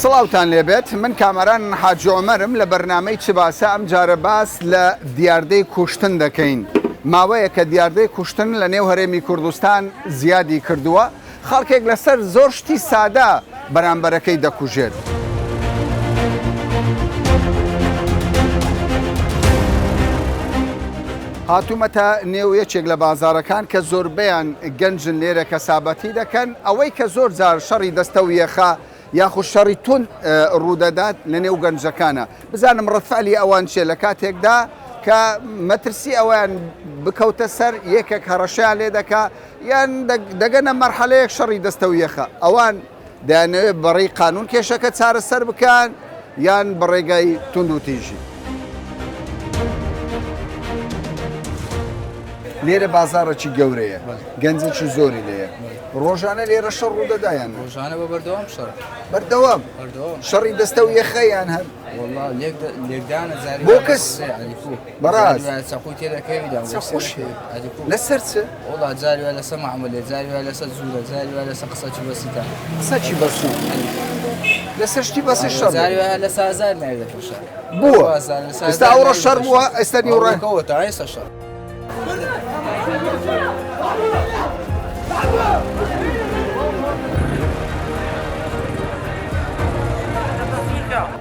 سڵاوتان لێبێت من کامەران حاجی عومەرم لە بەرنامەی چ باسە ئەم جارە باس لە دیاردەی کوشتن دەکەین ماوەیەکە دیاردەی کوشتن لە نێو هەرێمی کوردستان زیادی کردووە خەڵکێک لەسەر زۆر شتی سادە بەرامبەرەکەی دەکوژێت. هاتوومەتە نێو یەکێک لە بازاڕەکان کە زۆربەیان گەنجن لێرە کەسابەتی دەکەن، ئەوەی کە زۆر جار شەڕی دەستە و یەخە یاخود شەڕی توند ڕوودەدات لە نێو گەنجەکانە، بزانم ڕەدفعلی ئەوان چیە لە کاتێکدا کە مەترسی ئەوەیان بکەوتە سەر یەکێک هەڕەشەیان لێ دەکا یان دەگەنە مەرحەلەیەک شەڕی دەستە و یەخە ئەوان دەیانەوێت بەڕێی قانون کێشەکە چارەسەر بکەن یان بە ڕێگای توندوتیژی. لێرە بازاڕێکی گەورەیە، گەنجێکی زۆری لێیە، ڕۆژانە لێرە شەڕ ڕوودەدا یان نا؟ ڕۆژانە بە بەردەوام شەڕ. بەردەوام؟ بەردەوام. شەڕی دەستە و یەخە یان هەر؟ وەڵا لێک لێکدانە جاری بۆ کەس؟ بەڕاست؟ چەقووی تێدەکەوی دا. چەقووش هەیە؟ لەسەر چ؟ وەڵا جاری وایە لەسەر معاملێ، جاری وایە لەسەر زورە، جاری وایە لەسەر قسەکی بەسیتە. قسەکی بەسیت؟ لەسەر شتی بەسیت شەڕ جاری وایە لەسەر ئازار ناوی دەکەن شەڕ. بووە؟ ئێستا ئەوڕۆ شەڕ بووە ئێستا نیوڕۆ؟ تا ئێستا شەڕ.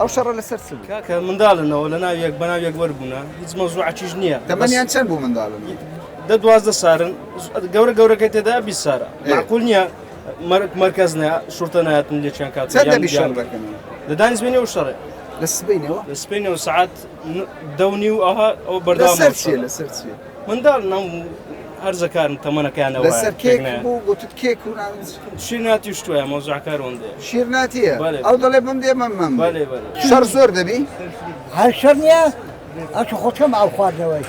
ئەو شەڕە لەسەر چ بوو؟ کاکە منداڵنەوە لە ناو یەک بەناو یەک وەربوونە هیچ مەوزوعەکیش نییە. تەمەنیان چەند بوو منداڵن؟ دە 12 سارن گەورە گەورەکەی تێدا 20 سارە معقول نییە مەرکەز نە شورتە نایەتن لێچیان کات چەند دەبی شەڕ دەکەن؟ لە دانیزمێنەوە شەڕێ لە سبەینەوە؟ لە سبەینەوە سەعات دەونی و ئەوها ئەو بەردەوام لەسەر چیە لەسەر چیە؟ منداڵ ناو هەرزەکارن تەمەنەکەیانەوە لەسەر کێک بوو گوتت کێک و ناو شیرناتی شتوە مەوزوعەکار وەندەیە شیرناتیە ئەو دەڵێ بم دێ مەم مەم بەێ بەێ شەڕ زۆر دەبی؟ هەر شەڕ نییە ئەچ خۆشم ئاو خواردنەوەی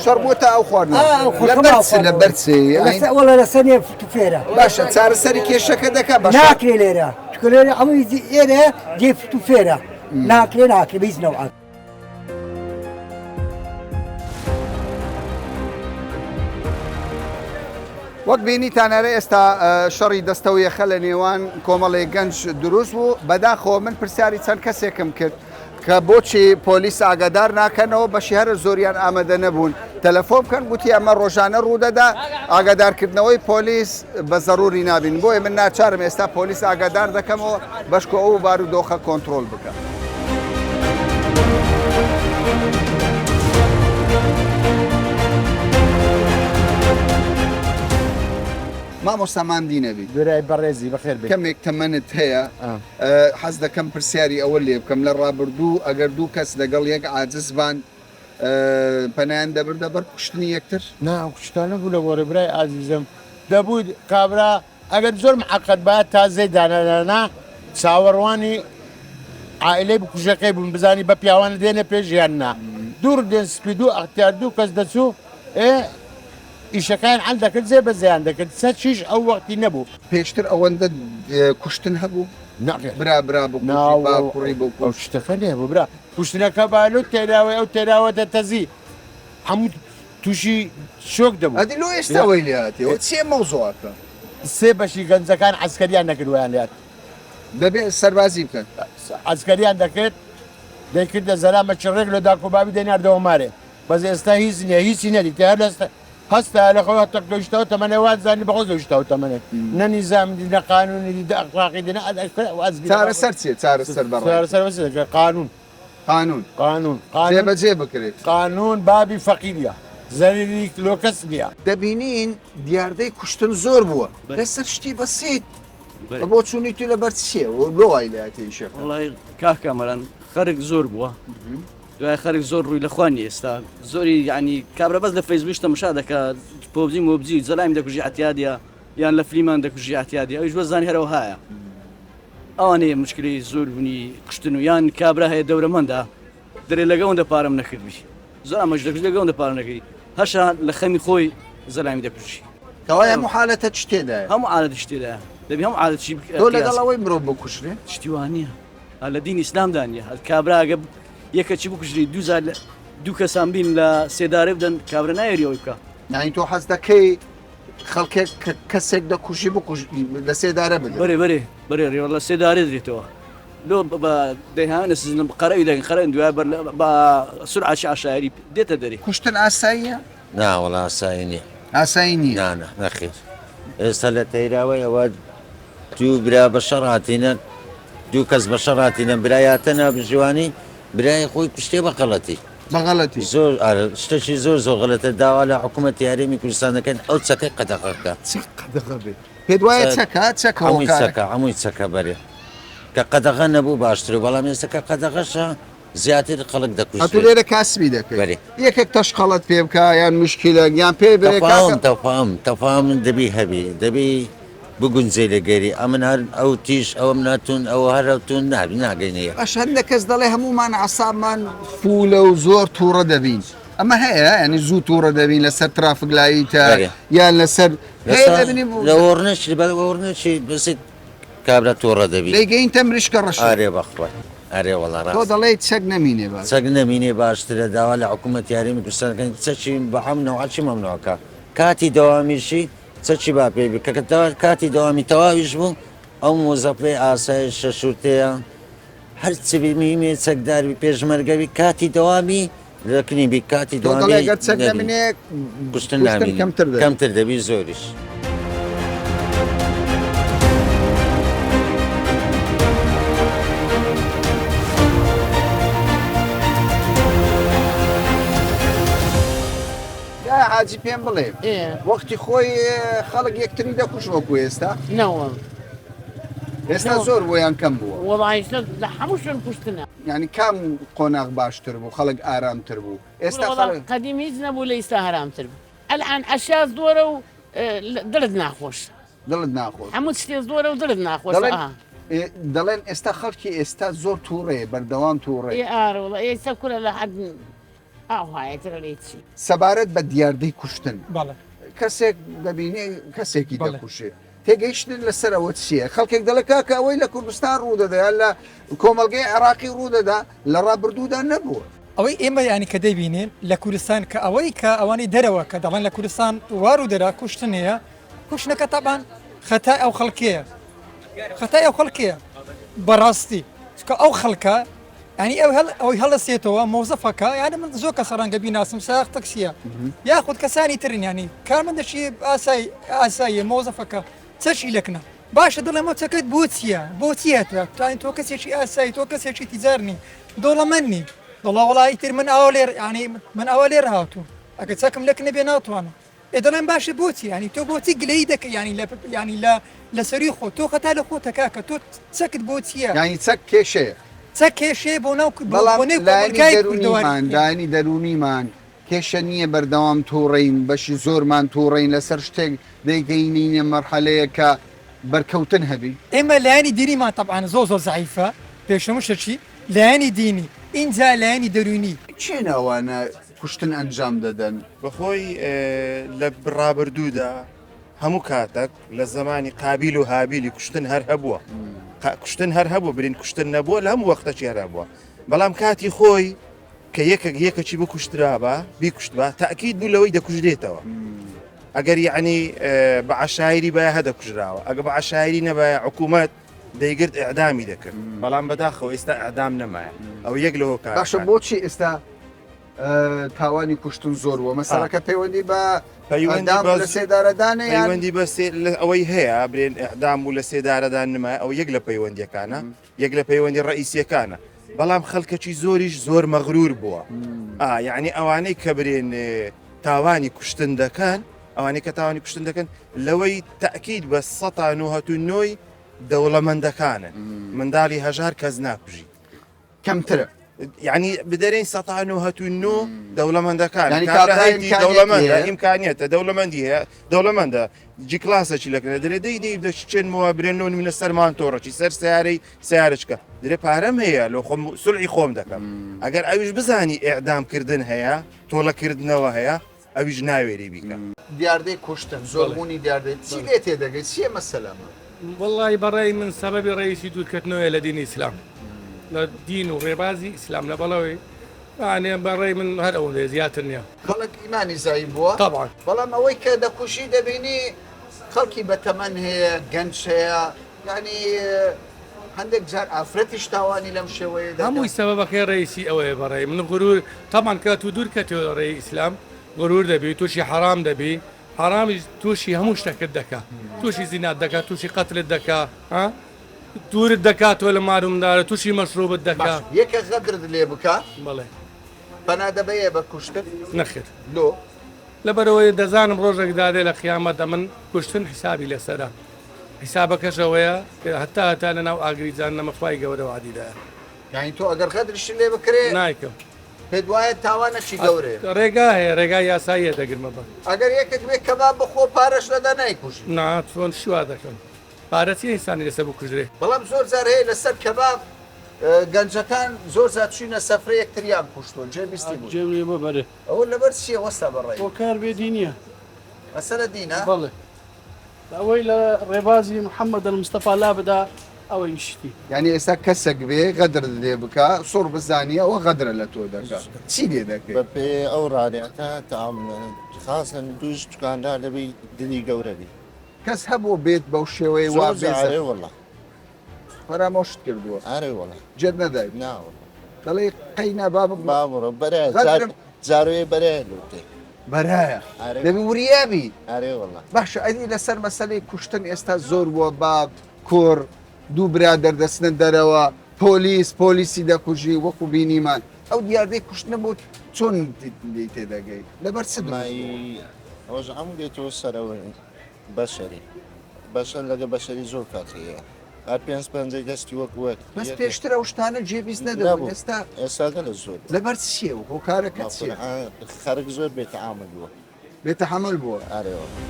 شەڕ بۆ تا ئەو خواردنەوە لەبەر چ لەبەر چ وەڵا لەسەر نیە فێرە باشە چارەسەری کێشەکە دەکا باشە ناکرێ لێرە چونکە لێرە هەمووی ئێرە جێ فت و فێرە ناکرێ ناکرێ بە هیچ نەوعەک. وەک بینیتان هەرە ئێستا شەڕی دەستە و یەخە لە نێوان کۆمەڵێک گەنج دروست بوو بەداخەوە من پرسیاری چەند کەسێکم کرد کە بۆچی پۆلیس ئاگادار ناکەنەوە بەشی هەرە زۆریان ئامادە نەبوون تەلەفۆن بکەن گوتی ئەمە ڕۆژانە ڕوودەدا ئاگادارکردنەوەی پۆلیس بە زەروری نابین بۆیە من ناچارم ئێستا پۆلیس ئاگادار دەکەمەوە بەشکۆ ئەو بارودۆخە کۆنترۆل بکە. مامۆستا ماندی نەبی. برای بەڕێزی بەخێر بێی. کەمێک تەمەنت هەیە حەز دەکەم پرسیاری ئەوە لێ بکەم لە ڕابردوو ئەگەر دوو کەس لەگەڵ یەک عاجز بان پەنایان دەبردە بەر کوشتنی یەکتر؟ نا ئەو شتانە بوو لە گۆڕێ برای ئازیزم دەبوو کابرا ئەگەر زۆر معقد با تازەی دانەدانا چاوەڕوانی عائیلەی بکوژەکەی بوون بزانی بە پیاوانە دێنە پێش یان نا دوو ڕدێن سپی دوو ئەختیار دوو کەس دەچوو ئێ ئیشەکان عەل دەکرد جێ بەجێیان دەکرد چەکیش ئەو وەختی نەبوو. پێشتر ئەوەندە کوشتن هەبوو؟ نەخێر. برا برا بکوژی نا با کوڕی بکوژ. ئەو شتەکە نەبوو برا کوشتنەکە با لۆ تێراوەی ئەو تێراوە دەتەزی هەموو تووشی شۆک دەبوو. ئەدی لۆ ئێستا وەی لێ هاتیەوە چیە مەوزوعەکە؟ سێ بەشی گەنجەکان عەسکەریان نەکرد وەیان لێ هات. دەبێ سەربازی بکەن. عەسکەریان دەکرد دەیکردە زەلامەکی ڕێک لۆ داک و بابی دەیناردەوە مارێ. بەس ئێستا هیچ نیە هیچی نەدیتە هەر لەس هەستا لە خۆ هەتا گەیشتەوە تەمەنێ وات زانی بەخۆ گەیشتەوە تەمەنێ نە نیزام دی نە قانونی دی دە ئەخلاقی دی نە چارەسەر چیە چارەسەر بەڕای چارەسەر بەس قانون قانون قانون قانون جێبەجێ بکرێت قانون بابی فەقیریە زەرری لۆ کەس نییە. دەبینین دیاردەی کوشتن زۆر بووە لەسەر شتی بەسیت بە بۆچوونی تو لەبەر چییە و لۆ وای لێهاتیە ئیشەکە؟ وەڵای کاک کامەران خەرک زۆر بووە دوای خەرک زۆر ڕووی لە خوا نیە ئێستا زۆری یعنی کابرا بەس لە فەیسبووک تەمەشا دەکا پۆبجی مۆبجی زەلامی دەکوژی عەتیادە یان لە فلیمان دەکوژی عەتیادە ئەویش بەس زانی هەرەوەهایە ئەوانەیە مشکلەی زۆر بوونی کوشتن و یان کابرا هەیە دەورەمەندە دەرێ لەگە ئەوەندە پارەم نەکردبی زۆر ئەمەش دەکوژ لەگە ئەوەندە پارە نەکردی هەشا لە خەمی خۆی زەلامی دەکوژی کەوایە هەموو حالەتە چ تێدایە هەموو عادەتیش تێدایە دەبی هەموو عادەتیشی تۆ لەگەڵ ئەوەی مرۆڤ بکوژرێ شتی وا نییە لە دین ئیسلامدا نییە هەر کابرا ئەگە یەکەکی بکوژری دوو جار دوو کەسان بین لە سێدارە بدەن کابرا نایەری ئەوەی بکە یعنی تۆ حەز دەکەی خەڵکێک کە کەسێک دەکوژی بکوژ لە سێدارە بدرێت بەرێ بەرێ بەرێ ڕێوە لە سێدارە درێتەوە. لۆ بە دەیهاوێنە سزن قەرەوی دەکەن قەرەوی دوای بەر بە سورعەکی عەشایەری دێتە دەرێ. کوشتن ئاساییە؟ نا وەڵا ئاسایی نیە. ئاسایی نیە؟ نا نا نەخێر ئێستا لە تەیراوەی ئەوە دوو برا بە شەڕ هاتینە دوو کەس بە شەڕ هاتینە برایاتە نابژیوانی برای خۆی کوشتێ بە غەڵەتی. بە غەڵەتی؟ زۆر ئارە شتەکی زۆر زۆر غەلەتە داوا لە حکوومەتی هەرێمی کوردستان دەکەن ئەو چەکەی قەدەغە بکا. چەک قەدەغە بێ؟ پێت وایە چەکە؟ چەک هەمووی چەکە هەمووی چەکە بەرێ کە قەدەغە نەبوو باشتر بەڵام ئێستا کە قەدەغەشە زیاتر خەڵک دەکوژرێت. ئەتوو لێرە کاسبی دەکەی بەرێ. یەکێک تەشقەڵەت پێ بکا یان مشکیلەک یان پێ برێ تەفاهم تەفاهم تەفاهم دەبی هەبی دەبی بگونجێ لەگەری ئەمن هەر ئەو تیژ ئەوم ناتون ئەو هەر ئەو تون نابی ناگەینە یەک. باش هەندێک کەس دەڵێ هەموومان عەسابمان فولە و زۆر توڕە دەبین ئەمە هەیە یانی زوو توڕە دەبین لەسەر ترافک لایتە یان لەسەر هەیە دەبینی لە وەڕنەچی بە وەڕنەچی بەسیت کابرا توڕە دەبی. دەیگەینتە مریشکە ڕەشێک. ئارێ بەخوای ئەرێ وەڵا ڕاستە. تۆ دەڵێی چەک نەمینێ باشترە. چەک نەمینێ باشترە داوا لە حکوومەتی هەرێمی کوردستان دەکەین چەکی بە هەم نەوعەکی مەمنوع کا کاتی دەوامیشی چەکی با پێ بی کە کاتی دەوامی تەواویش بوو ئەو مۆزەفەی ئاسایشە شورتەیە هەر چ بی مهیمێ چەکدار بی پێشمەرگە بی کاتی دەوامی لەکنی بی کاتی تۆ دەوامی دەڵێ گەر چەک نەبی نەمینێ کوشتن کوشتن نامینێ کەمتر دەبی. کەمتر دەبی زۆریش. یا حاجی پێم بڵێ وەختی خۆی خەڵک یەکتری دەکوشت وەکو ئێستا؟ نەوەڵ. ئێستا زۆر بووە یان کەم بووە؟ وەڵا ئێستا لە هەموو شوێن کوشتنە. یانی کام قۆناغ باشتر بوو خەڵک ئارامتر بوو ئێستا خەڵک. قەدیم هیچ نەبوو لە ئیستا هەرامتر بوو ئەلئان ئەشیا زۆرە و دڵت ناخۆش. دڵت ناخۆش. هەموو شتێ زۆرە و دڵت ناخۆشە ئا. دەڵێن ئێستا خەڵکی ئێستا زۆر توڕەیە بەردەوام توڕەیە. ئێ ئارە وەڵا ئێستا کورە لە حەد ئاوهایە تر ئەڵێی چی. سەبارەت بە دیاردەی کوشتن بەڵێ. کەسێک دەبینێ کەسێکی دەکوژێ تێگەیشتنت لەسەر ئەوە چییە؟ خەڵکێک دەڵێ کاکە ئەوەی لە کوردستان ڕوودەدا یان لە کۆمەڵگەی عێراقی ڕوودەدا لە ڕابردوودا نەبووە. ئەوەی ئێمە یانی کە دەیبینین لە کوردستان کە ئەوەی کە ئەوانەی دەرەوە کە دەڵێن لە کوردستان وا ڕوودەدا کوشتن هەیە کوشتنەکە تەبعەن خەتای ئەو خەڵکەیە خەتای ئەو خەڵکەیە بەڕاستی چونکە ئەو خەڵکە یانی ئەو هەڵ ئەوەی هەڵەسێتەوە مۆزەفەکە یانی من زۆر کەسە ڕەنگە بیناسم ساخ تەکسیە یاخود کەسانی ترن یانی کارمەندەشی ئاسای ئاساییە مۆزەفەکە چەشی لەکنە باشە دەڵێم ئەو چەکەت بۆ چییە بۆ چییە تۆ تۆ کەسێکی ئاسایی تۆ کەسێکی تیجار نی دەوڵەمەند نی دەڵا وەڵا ئیتر من ئاوا لێر یانی من ئاوا لێر هاتووم ئەگەر چەکم لەکنە بێ ناتوانم ئێ دەڵێم باشە بۆچی یانی تۆ بۆچی گلەیی دەکەی یانی لە یانی لە لە سەروی خۆت تۆ خەتا لە خۆتە کاکە تۆ چەکت بۆ چییە؟ یانی چەک کێشەیە. چەک کێشەیە بۆ ناو بەڵام بۆ نێو لایەنی کۆمەڵگای دەروونیمان کوردەواری. لایەنی دەروونیمان کێشە نییە بەردەوام تووڕەین بەشی زۆرمان تووڕەین لەسەر شتێک دەیگەینینە مەرحەلەیەک کە بەرکەوتن هەبی. ئێمە لایەنی دینیمان تەبعەن زۆر زۆر زەعیفە پێش هەموو شتێکی لایەنی دینی ئینجا لایەنی دەروونی. کێن ئەوانە کوشتن ئەنجام دەدەن؟ بەخۆی لە ڕابردوودا هەموو کاتەک لە زمانی قابیل و هابیلی کوشتن هەر هەبووە کوشتن هەر هەبوو برین کوشتن نەبووە لە هەموو وەختەکی هەر هەبووە بەڵام کاتی خۆی کە یەکێک یەکەکی بکوشترابا بیکوشتبا تاکید بوو لەوەی دەکوژرێتەوە ئەگەر یعنی بە عشایری باە هەدەکوژراوە ئەگە بە عشایری نەبایە حکوومەت دەیگرت ئەعدامی دەکرد بەڵام بەداخەوە ئێستا ئەعدام نەمایە ئەو یەک لە هۆکار باشە بۆچی ئێستا تاوانی کوشتن زۆر بووە مەسەلەکە پەیوەندی بە پەیوەندی بە لە سێدارەدانە یان پەیوەندی بە ئەوەی هەیە برێن ئەعدام و لە سێدارەدان نمایە ئەو یەک لە پەیوەندیەکانە یەک لە پەیوەندی ڕئیسیەکانە بەڵام خەڵکەکی زۆریش زۆر مەغرور بووە ئا یعنی ئەوانەی کە برێن تاوانی کوشتن دەکەن ئەوانەی کە تاوانی کوشتن دەکەن لەوەی تاکیید بە سەتانەوەی دەوڵەمەندەکانن منداڵی هەژار کەس ناکوژی کەمترە. یعنی بدەرێن سەتا نۆهەت و نۆ دەوڵەمەندەکان یعنی کابرا کابرا هەیتی ئیمکانیەتی دەوڵەمەندە هەیە. ئیمکانیەتە دەوڵەمەندی هەیە دەوڵەمەندە جی کلاسەکی لەکرێ دەرێ دەی دەی دەچێنمەوە برێن لۆ منە سەرمان تۆڕەکی سەر سیارەی سیارچکە درێ پارەم هەیە لۆ خۆم سولعی خۆم دەکەم ئەگەر ئەویش بزانی ئێعدامکردن هەیە تۆڵەکردنەوە هەیە ئەویش ناوێری بیکا. دیاردەی کوشتن، زۆربوونی دیاردەی، چی لێ تێدەگەی؟ چییە مەسەلەمە؟ وەڵڵاهی بەڕای من سەبەبی ڕەئیسی دوورکەتنەوەیە لە دینی ئیسلام لە دین و ڕێبازی ئیسلام لە بەڵەوەی یانێ بەڕای من هەر ئەوەندەیە زیاتر نییە. خەڵک ئیمانی زەعیف بووە؟ تەبعەن. بەڵام ئەوەی کە دەکوژی دەبینی خەڵکی بەتەمەن هەیە، گەنج هەیە، یانی. هەندێک جار ئافرەتیش تاوانی لەم شێوەیە دەکات. هەمووی سەبەبەکەی ڕەئیسی ئەوەیە بەڕای من غرور تەبعەن کە تو دوور کەتیەوە لە ڕێی ئیسلام غرور دەبی توشی حەرام دەبی حەرامیش توشی هەموو شتەکت دەکا توشی زینات دەکا توشی قەتلت دەکا ها دوورت دەکاتەوە لە مار و مندارە توشی مەشروبت دەکا. باش یەکە غەدرت لێ بکا بەڵێ. پەنا دەبەیە بە کوشتن؟ نەخێر. لۆ؟ لەبەرئەوەی دەزانم ڕۆژێک دادێ لە قیامەت ئەمن کوشتن حیسابی لەسەرە حیسابەکەش ئەوەیە کە هەتا هەتا لەناو ئاگری جەهەنەمە خوای گەورە وەعدی دایە. یانی تۆ ئەگەر غەدریشت لێ بکرێ نایکەم. پێت وایە تاوانەکی گەورەیە؟ ڕێگا هەیە ڕێگای یاساییە دەگرمە بەر. ئەگەر یەکێک بێ کەباب بخۆ پارەش نەدا نایکوژی؟ نا چۆن شتی وا دەکەم پارە چیە ئینسانی لەسەر بکوژرێ. بەڵام زۆر جار هەیە لەسەر کەباب گەنجەکان زۆر جار چوینە سەفرە یەکتریان کوشتوە جێ بیستی بووی؟ جێم لێ بووە بەرێ. ئەوە لەبەر چیە وەستا بەڕای. هۆکار بێ دینیە. مەسەلە دینە؟ بەڵێ ئەوەی لە ڕێبازی محمد المستەفا لابدا ئەوە ئیشتی. یانی ئێستا کەسەک بێ غەدرت لێ بکا سوڕ بزانی ئەوە غەدرە لە تۆ دەکا چی لێ دەکەی؟ بە پێ ئەو ڕانیەتە تام خاسن دووش دوکاندار دەبی دلی گەورە بی. کەس هەبوو بێت بەو شێوەیە وا زۆر جار ئەرێ وەڵا. فەرامۆشت کردووە. ئەرێ وەڵا. جێت نەدای. نا وەڵا. دەڵێی قەینا با بم. با بڕۆ بەرایە جار جارۆیە بەرایە لوتێ. بەرایە. دەبی وریا بی. ئەرێ وەڵا. باشە ئەدی لەسەر مەسەلەی کوشتن ئێستا زۆر بووە باب کوڕ دوو برادەر دەچنە دەرەوە پۆلیس پۆلیسی دەکوژی وەکو بینیمان ئەو دیاردەی کوشتنە بۆ چۆن لێی تێدەگەی لەبەر چ دروست بووە؟ ئەوەش عەمو دێتەوە سەرەوەی بەشەری بەشەر لەگە بەشەری زۆر فەرقی هەیە هەر پێنج پەنجەی دەستی وەک وەک بەس پێشتر ئەو شتانە جێبیست نەدەبوون ئێستا ئێستا گەلە زۆر لەبەر چییە و هۆکارەکە چییە؟ خەرک زۆر بێتەعامل بووە بێتەحەمول بووە. ئەرێ وەڵا.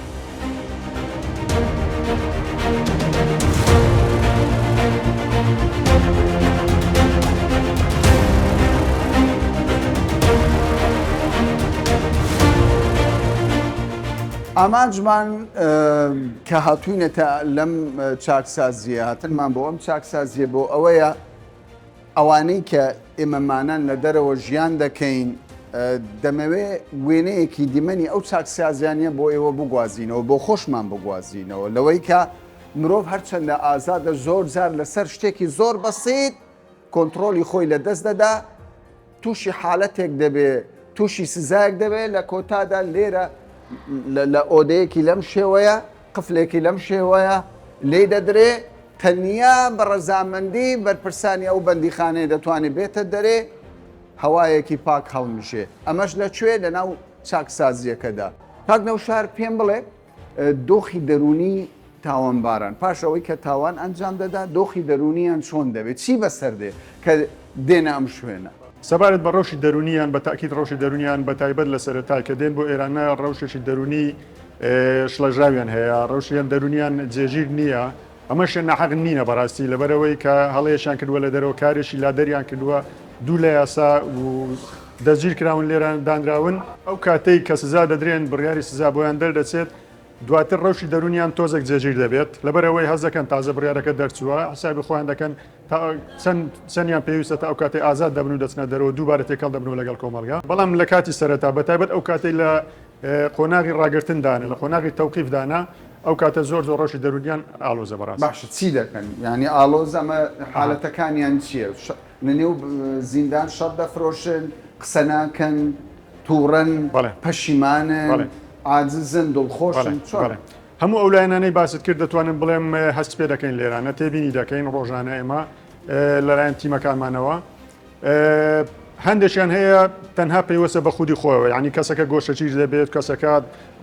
ئامانجمان کە هاتوینەتە لەم چاکسازیە هاتنمان بۆ ئەم چاکسازیە بۆ ئەوەیە ئەوانەی کە ئێمەمانان لە دەرەوە ژیان دەکەین دەمەوێ وێنەیەکی دیمەنی ئەو چاکسازیانە بۆ ئێوە بگوازینەوە بۆ خۆشمان بگوازینەوە لەوەی کە مرۆڤ هەرچەندە ئازادە زۆر جار لەسەر شتێکی زۆر بەسیت کۆنتڕۆڵی خۆی لە دەست دەدا تووشی حالەتێک دەبێ تووشی سزایەک دەبێ لە کۆتادا لێرە لە ئۆدەیەکی لەم شێوەیە قفلێکی لەم شێوەیە لێی دەدرێ تەنیا بە ڕەزامەندی بەرپرسانی ئەو بەندیخانەیە دەتوانێت بێتە دەرێ هەوایەکی پاک هەڵمژێ ئەمەش لە کوێ لەناو چاکسازیەکەدا کاک نەوشار پێم بڵێ دۆخی دەروونی تاوانباران پاش ئەوەی کە تاوان ئەنجام دەدا دۆخی دەروونیان چۆن دەبێت چی بەسەر دێ کە دێنە ئەم شوێنە؟ سەبارەت بە ڕەوشی دەروونیان بە تاکید ڕەوشی دەروونیان بە تایبەت لە سەرەتا کە دێن بۆ ئێرانە ڕەوشێکی دەروونی شڵەژاویان هەیە ڕەوشیان دەروونیان جێگیر نییە ئەمەشیان ناحەق نینە بەڕاستی لەبەرئەوەی کە هەڵەیەکیان کردووە لە دەرەوە کارێکی لادەریان کردووە دوو لە یاسا و دەستگیر کراون لێرە دانراون ئەو کاتەی کە سزا دەدرێن بڕیاری سزا بۆیان دەردەچێت دواتر ڕەوشی دەروونیان تۆزێک جێگیر دەبێت لەبەرئەوەی هەست دەکەن تازە بڕیارەکە دەرچووە حسابی خۆیان دەکەن تا چەند چەندیان پێویستە تا ئەو کاتەی ئازاد دەبن و دەچنە دەرەوە دووبارە تێکەڵ دەبنەوە لەگەڵ کۆمەڵگا بەڵام لە کاتی سەرەتا بەتایبەت ئەو کاتەی لە قۆناغی ڕاگرتن دانە لە قۆناغی تەوقیف دانە ئەو کاتە زۆر زۆر ڕەوشی دەروونیان ئاڵۆزە بەڕاستی. باشە چی دەکەن یانی ئاڵۆز ئەمە حالەتەکانیان چیە لە نێو زیندان شەڕ دەفرۆشن قسە ناکەن توڕەن پەشیمانن عاجزن دڵخۆشن چۆن؟ هەموو ئەو لایەنانەی باست کرد دەتوانم بڵێم هەست پێ دەکەین لێرانە تێبینی دەکەین ڕۆژانە ئێمە لەلایەن تیمەکانمانەوە هەندێکیان هەیە تەنها پەیوەستە بە خودی خۆیەوە یعنی کەسەکە گۆشەچیر دەبێت کەسەکە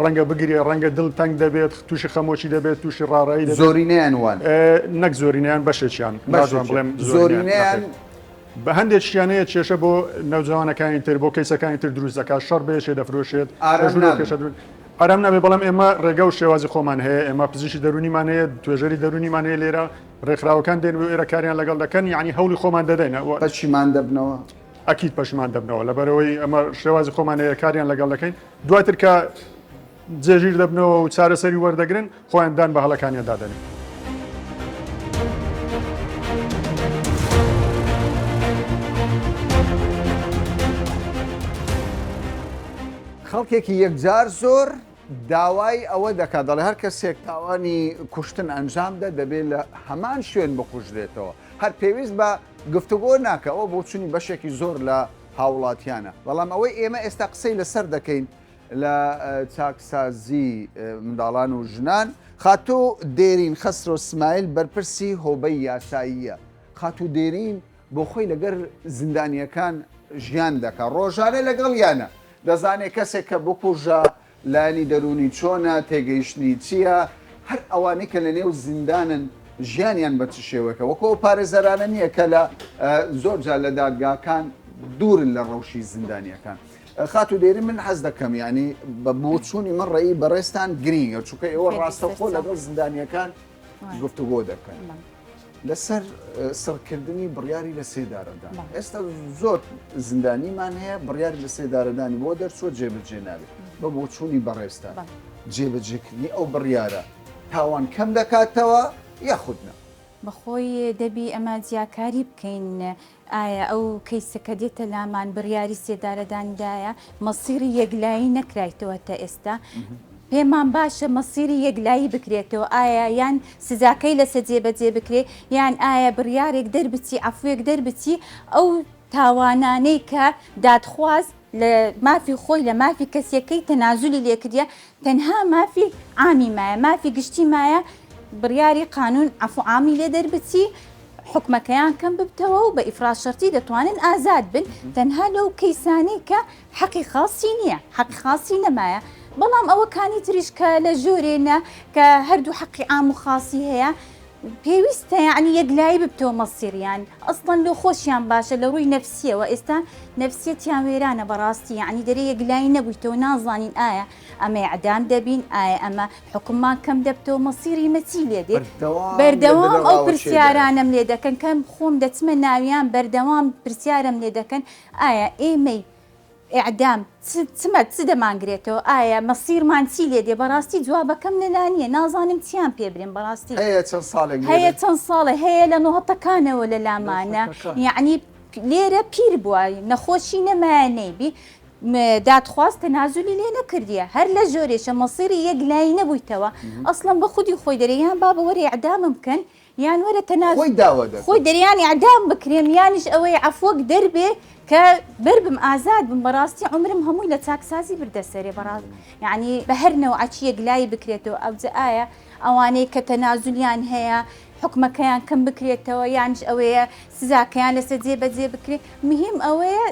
ڕەنگە بگرێ ڕەنگە دڵ تەنگ دەبێت تووشی خەمۆکی دەبێت تووشی ڕاڕایی دەبێت زۆرینەیان وان نەک زۆرینەیان بەشێکیان نازانم بڵێم زۆرینەیان بە هەندێک شتیان هەیە کێشە بۆ نەوجەوانەکانی تر بۆ کەیسەکانی تر دروست دەکات شەڕ بەیەکێ دەفرۆشێت ئارام نابێت ئارام نابێت بەڵام ئێمە ڕێگە و شێوازی خۆمان هەیە ئێمە پزیشکی دەروونیمان هەیە توێژەری دەروونیمان هەیە لێرە ڕێکخراوەکان دێن بۆ ئێرە کاریان لەگەڵ دەکەن یعنی هەوڵی خۆمان دەدەین. پەشیمان دەبنەوە؟ ئەکید پەشیمان دەبنەوە لەبەرئەوەی ئەمە شێوازی خۆمان هەیە کاریان لەگەڵ دەکەین دواتر کە جێگیر دەبنەوە و چارەسەری وەردەگرن خۆیان دان بە هەڵەکانیان دادەنێن. خەڵکێکی یەکجار زۆر داوای ئەوە دەکات، دەڵێ هەر کەسێک تاوانی کوشتن ئەنجام دا دەبێت لە هەمان شوێن بکوژرێتەوە. هەر پێویست بە گفتوگۆ ناکا، ئەوە بۆچونی بەشێکی زۆر لە هاوڵاتیانە، بەڵام ئەوەی ئێمە ئێستا قسەی لەسەر دەکەین لە چاکسازی منداڵان و ژنان، خاتوو دێرین خەسرۆ سمایل بەرپرسی هۆبەی یاساییە، خاتوو دێرین بۆ خۆی لەگەر زیندانییەکان ژیان دەکا، ڕۆژانە لەگەڵیانە، دەزانێ کەسێک کە بکوژە لایەنی دەروونی چۆنە، تێگەیشتنی چییە، هەر ئەوانەی کە لەنێو زیندانن ژیانیان بە چ شێوەیەکە، وەکو ئەو پارێزەرانە نییە کە لە زۆر جار لە دادگاکان دوورن لە ڕەوشی زیندانییەکان. خاتوو دێرین من حەز دەکەم یانی بە بۆچوونی من ڕێی بەڕێزتان گرینگە چونکە ئێوە ڕاستەوخۆ لەگەڵ زیندانییەکان گفتوگۆ دەکەن. لەسەر سڕکردنی بڕیاری لە سێدارەدان ئێستا زۆر زیندانیمان هەیە بڕیاری لە سێدارەدانی بۆ دەرچوە جێبەجێ نابێت بە بۆچوونی بەڕێزتان جێبەجێکردنی ئەو بڕیارە تاوان کەم دەکاتەوە یاخود نا؟ بەخۆی دەبی ئەمە جیاکاری بکەین ئایا ئەو کەیسە کە دێتە لامان بڕیاری سێدارەدان دایە مەسیری یەکلایی نەکرایتەوە تا ئێستا پێمان باشە مەسیری یەکلایی بکرێتەوە ئایا یان سزاکەی لەسە جێبەجێ بکرێ یان ئایا بڕیارێک دەربچی عەفوێک دەربچی ئەو تاوانانەی کە دادخواز لە مافی خۆی لە مافی کەسیەکەی تەنازولی لێکردیە تەنها مافی عامی مایە مافی گشتی مایە بڕیاری قانون عەفو عامی لێ دەربچی حوکمەکەیان کەم ببتەوە و بە ئیفراج شەرتی دەتوانن ئازاد بن تەنها لەو کەیسانەی کە حەقی خاصی نییە حەقی خاصی نەمایە بەڵام ئەوە کانی تریش کە لە ژۆرێنە کە هەردوو حەقی عام و خاصی هەیە پێویستە یەعنی یەکلایی ببتەوە مەسیریان ئەسڵەن لۆ خۆشیان باشە لە ڕووی نەفسیەوە ئێستا نەفسیەتیان وێرانە بەڕاستی یەعنی دەرێ یەکلایی نەبوویتەوە نازانین ئایا ئەمە ئیعدام دەبین ئایا ئەمە حوکممان کەم دەبتەوە مەسیری مە چی لێ دێ بەردەوام ئەو پرسیارانەم لێ دەکەن کەم خۆم دەچمە ناویان بەردەوام پرسیارم لێ دەکەن ئایا ئێمەی ئیعدام چ چمە چ دەمانگرێتەوە ئایا مەسیرمان چی لێ دێ بەڕاستی جوابەکەم لەلا نییە نازانم چیان پێ برێم بەڕاستی هەیە چەند ساڵێک هەیە چەند ساڵێ هەیە لە نۆهەتەکانەوە لە لامانە یعنی لێرە پیر بووە نەخۆشی نەمایە نەیبی دادخواز تەنازولی لێ نەکردیە هەر لە ژۆرێشە مەسیری یەک لایی نەبوویتەوە ئەسڵەن بە خودی خۆی دەرێ یان بابە وەرە ئیعدامم بکەن یان وەرە تەناز خۆی داوا دەکات خۆی دەرێ یان ئیعدام بکرێم یانیش ئەوەی عەفوەک دەربێ کە بەربم ئازاد بم بەڕاستی عومرم هەمووی لە چاکسازی بردە سەرێ بەڕاست یعنی بە هەر نەوعەکی یەکلایی بکرێتەوە ئەوجە ئایا ئەوانەی کە تەنازولیان هەیە حوکمەکەیان کەم بکرێتەوە یانیش ئەوەیە سزاکەیان لەسەر جێبەجێ بکرێ مهم ئەوەیە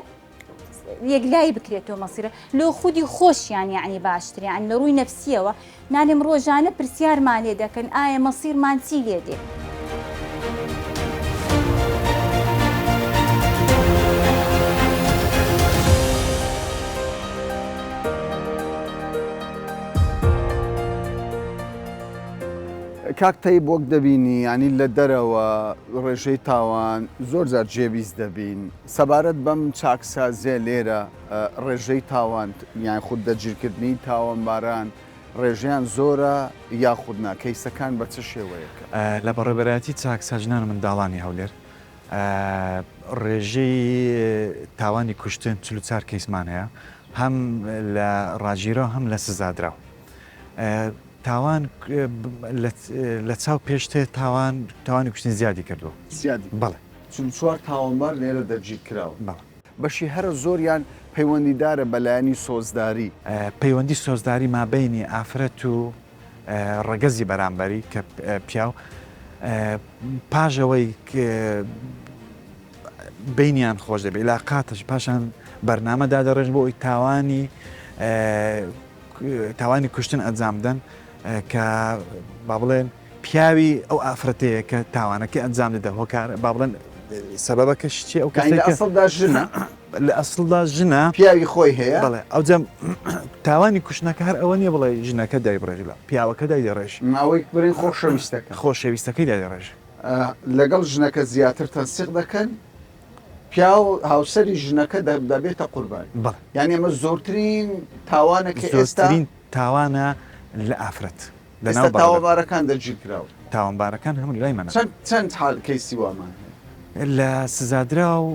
یەکلایی بکرێتەوە مەسیرە لۆ خودی خۆشیان یەعنی باشترە یەعنی لە ڕووی نەفسیەوە نالێم ڕۆژانە پرسیارمان لێ دەکەن ئایا مەسیرمان چی لێ دێ؟ کاک تەیب وەک دەبینی یانی لە دەرەوە ڕێژەی تاوان زۆر جار جێویست دەبین سەبارەت بەم چاکسازیە لێرە ڕێژەی تاوان یان خود دەگیرکردنی تاوانباران ڕێژەیان زۆرە یاخود نا کەیسەکان بە چ شێوەیەکە؟ لە بەڕێوەبەرایەتی چاکساز ژنان و منداڵانی هەولێر ڕێژەی تاوانی کوشتن 44 کەیسمان هەیە هەم لە ڕاگیراو هەم لە سزادراو. تاوان لە چاو پێشتر تاوان تاوانی کوشتن زیادی کردووە. زیادی بەڵێ. 44 تاوانبار لێرە دەستگیر کراون. بەڵێ. بەشی هەرە زۆریان پەیوەندیدارە بە لایەنی سۆزداری. پەیوەندی سۆزداری مابەینی ئافرەت و ڕەگەزی بەرامبەری کە پیاو پاش ئەوەی بەینیان خۆش دەبێت عیلاقاتش پاشان بەرنامە دادەڕێژن بۆ ئەوەی تاوانی تاوانی کوشتن ئەنجام بدەن کە با بڵێن پیاوی ئەو ئافرەتەیە کە تاوانەکەی ئەنجام دەدا هۆکار با بڵێن سەبەبەکەش چی ئەو کەسێک لە ئەسڵدا ژنە لە ئەسڵدا ژنە پیاوی خۆی هەیە بەڵێ ئەو جەم تاوانی کوشتنەکە هەر ئەوە نییە بڵێ ژنەکە دایبڕێژ لە پیاوەکە دایدەڕێژ ماوەی برین خۆشەویستەکە خۆشەویستەکەی دایدەڕێژ لەگەڵ ژنەکە زیاتر تەنسیق دەکەن پیاو هاوسەری ژنەکە دەبێتە قوربانی. بەڵێ. یانی ئەمە زۆرترین تاوانە کە ئێستا. زۆرترین تاوانە لە ئافرەت. لە ئێستا ناو بەڕێوە. تاوانبارەکان دەستگیرکراون. تاوانبارەکان هەموو لای منە. چەند چەند حال کەیسی وامان هەیە؟ لە سزادراو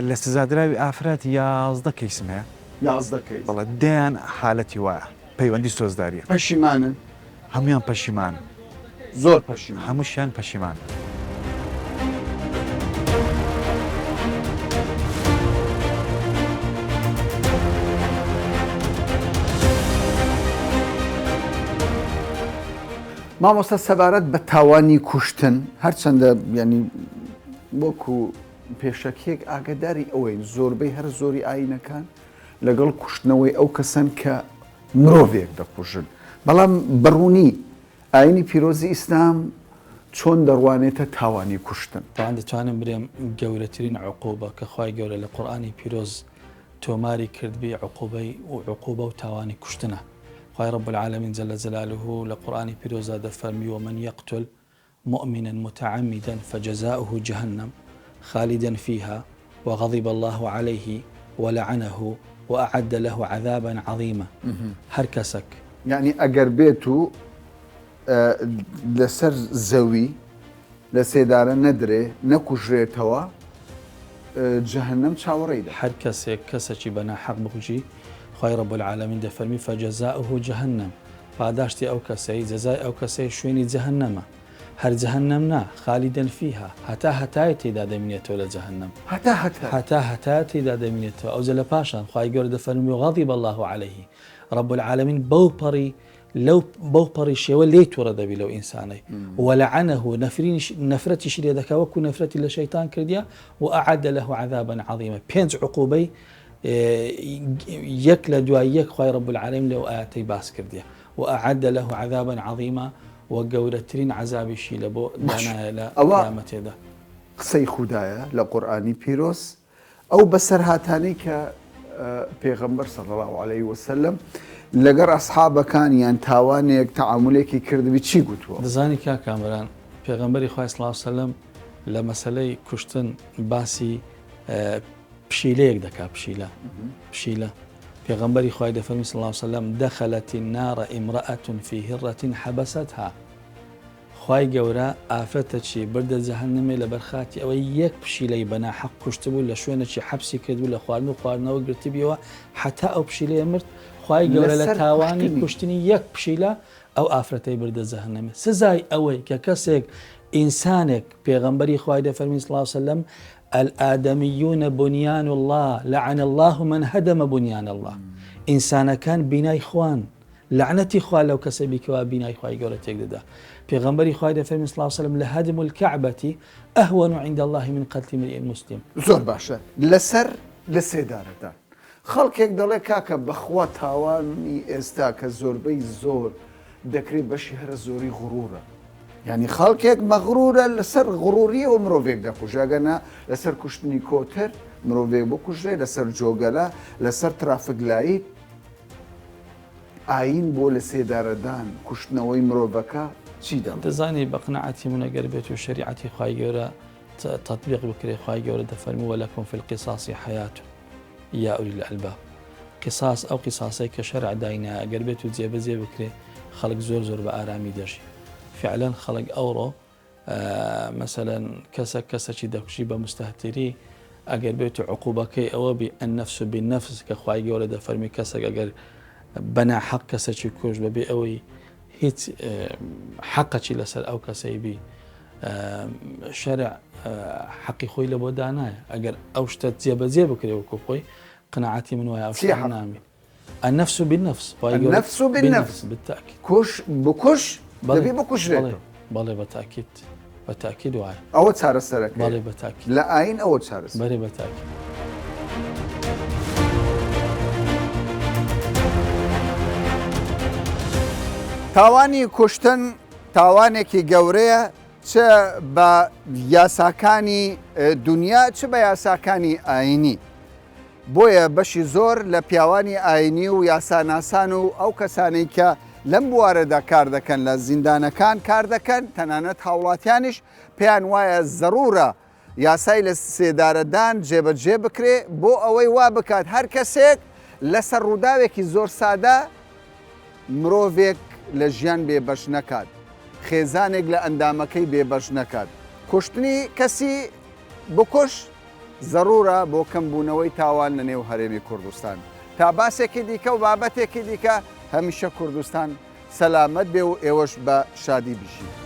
لە سزادراوی ئافرەت 11 کەیسم هەیە. 11 کەیس. بەڵێ دەیان حالەتی وایە پەیوەندی سۆزداریە. پەشیمانن؟ هەموویان پەشیمانن. زۆر پەشیمانن. هەمووشیان پەشیمانن. مامۆستا سەبارەت بە تاوانی کوشتن هەرچەندە ینی وەکو پێشەکیەک ئاگداری ئەوەین زۆربەی هەر زۆری ئاینەکان لەگەڵ کوشتنەوەی ئەو کەسەن کە مرۆڤێک دەکوژن بەڵام بەڕوونی ئاینی پیرۆزی ئیسلام چۆن دەڕوانێتە تاوانی کوشتن؟ تاوان دەتوانم برێم گەورەترین عقوبە کە خوای گەورە لە قورئانی پیرۆز تۆماری کردبی عقوبەی و عقوبە و تاوانی کوشتنە خوای رب العالمین جل جلاله لە قورئانی پیرۆزدا دەفەرمی ومن یقتل مؤمنا متعمدا فجزاؤه جهنم خالدا فیها وغضب اللە علیه ولعنه وأعد له عذابا عظیما هەر کەسەک. یەعنی ئەگەر بێت و لەسەر زەوی لە سێدارە نەدرێ نەکوژرێتەوە جەهەنەم چاوەڕێی دەکات. هەر کەسێک کەسەکی بە ناحەق بکوژی خوای رب العالمین دەفەرمی فجزاؤه جهنم پاداشتی ئەو کەسەی جەزای ئەو کەسەی شوێنی جەهەنەمە هەر جەهەنەم نا، خالیدن فیها، هەتا هەتایە تێیدا دەمینێتەوە لە جەهەنەم. هەتا هەتایە. هەتا هەتایە تێیدا دەمینێتەوە، ئەوجە لە پاشان خوای گەورە دەفەرموێ غضب اللە علیه، رب العالمین بەو پەڕی لەو بەو پەڕی شێوە لێی توڕە دەبی لەو ئینسانەی، ولعنه، نەفرینیش نەفرەتیشی لێ دەکا وەکو نەفرەتی لە شەیتان کردیە، وأعد له عذابا عظیما، پێنج عقوبەی یەک لە دوای یەک خوای رب العالمین لەو ئایەتەی باس کردیە. وأعد له عذابا عظیما وە گەورەترین عەزابیشی لە بۆ دانایە لە ئەوە قیامەتێدا. قسەی خودایە لە قورئانی پیرۆز، ئەو بەسەرهاتانەی کە پێغەمبەر صلی اللە علیە وسلم لەگەڕ ئەسحابەکان یان تاوانێک تەعامولێکی کردبی چی گوتووە؟ دەزانی کاک کامەران پێغەمبەری خوای صلی اللە علیە وسلم لە مەسەلەی کوشتن باسی پشیلەیەک دەکا پشیلە پشیلە پێغەمبەری خوای دەفەرمی صلی اللە علیە وسلم دخلت النار امرأة فی هرة حبستها خوای گەورە ئافرەتەکی بردە جەهەنەمێ لەبەر خاتی ئەوەی یەک پشیلەی بەناحەق کوشتبوو لە شوێنێکی حەبسی کردبوو لە خواردن و خواردنەوە گرتبیەوە حەتا ئەو پشیلەیە مرد خوای گەورە لە لەسەر تاوانی کوشتنی. کوشتنی یەک پشیلە ئەو ئافرەتەی بردە جەهەنەمێ سزای ئەوەی کە کەسێک ئینسانێک پێغەمبەری خوای دەفەرمی صلی اللە علیە وسلم الآدمیون بنیان اللە لعن اللە من هدم بنیان اللە ئینسانەکان بینای خوان لەعنەتی خوا لەو کەسە بی کەوا بینای خوای گەورە تێک دەدا پێغەمبەری خوای دەفەرمی صلی اللە علیه وسلم لهدم الکعبة اهون عند الله من قتل امرئ مسلم. زۆر باشە لەسەر لە سێدارەدان خەڵکێک دەڵێ کاکە بەخوا تاوانی ئێستا کە زۆربەی زۆر دەکرێت بەشی هەرە زۆری غرورە یانی خەڵکێک مەغرورە لەسەر غڕوریەوە مرۆڤێک دەکوژێ ئەگەر نا لەسەر کوشتنی کۆتر مرۆڤێک بکوژرێ لەسەر جۆگەلە لەسەر ترافک لایت ئاین بۆ لە سێدارەدان کوشتنەوەی مرۆڤەکە چی دەڵێ؟ دەزانی بە قناعەتی من ئەگەر بێت و شەریعەتی خوای گەورە تەتبیق بکرێ خوای گەورە دەفەرموو ولکم فی القصاص حیاة یا اولی الالباب قیساس ئەو قیساسەی کە شەرع داینایە ئەگەر بێت و جێبەجێ بکرێ خەڵک زۆر زۆر بە ئارامی دەژی فعلەن خەڵک ئەوڕۆ مەسەلەن کەسەک کەسەکی دەکوژی بە مستهتری ئەگەر بێت و عقوبەکەی ئەوە بی النفس بالنفس کە خوای گەورە دەفەرمی کەسێک ئەگەر بەناحەق کەسەکی کوشت بەبێ ئەوەی هیچ حەقەکی لەسەر ئەو کەسەی بی شەرع حەقی خۆی لە بۆ دانایە ئەگەر ئەو شتە جێبەجێ بکرێ وەکو خۆی قناعەتی من وایە ئەو شتە نامی النفس بالنفس النفس بالنفس بالتأكيد کوش بکوش دەبێ بکوژرێت بەڵێ بە تاکید بە تاکید وایە ئەوە چارەسەرەکە بەڵێ بە تاکید لە ئاین ئەوە چارەسەر بەرێ بە تاکید تاوانی کوشتن تاوانێکی گەورەیە چ بە یاساکانی دونیا چ بە یاساکانی ئاینی. بۆیە بەشی زۆر لە پیاوانی ئاینی و یاساناسان و ئەو کەسانەی کە لەم بوارەدا کار دەکەن لە زیندانەکان کار دەکەن تەنانەت هاوڵاتیانیش پێیان وایە زەرورە یاسای لە سێدارەدان جێبەجێ بکرێ بۆ ئەوەی وا بکات هەر کەسێک لەسەر ڕووداوێکی زۆر سادە مرۆڤێک لە ژیان بێ بەش نەکات، خێزانێک لە ئەندامەکەی بێ بەش نەکات. کوشتنی کەسی بکوژ زەڕوورە بۆ کەم بوونەوەی تاوان لە نێو هەرێمی کوردستان. تا باسێکی دیکە و بابەتێکی دیکە هەمیشە کوردستان سەلامەت بێ و ئێوەش بە شادی بژین.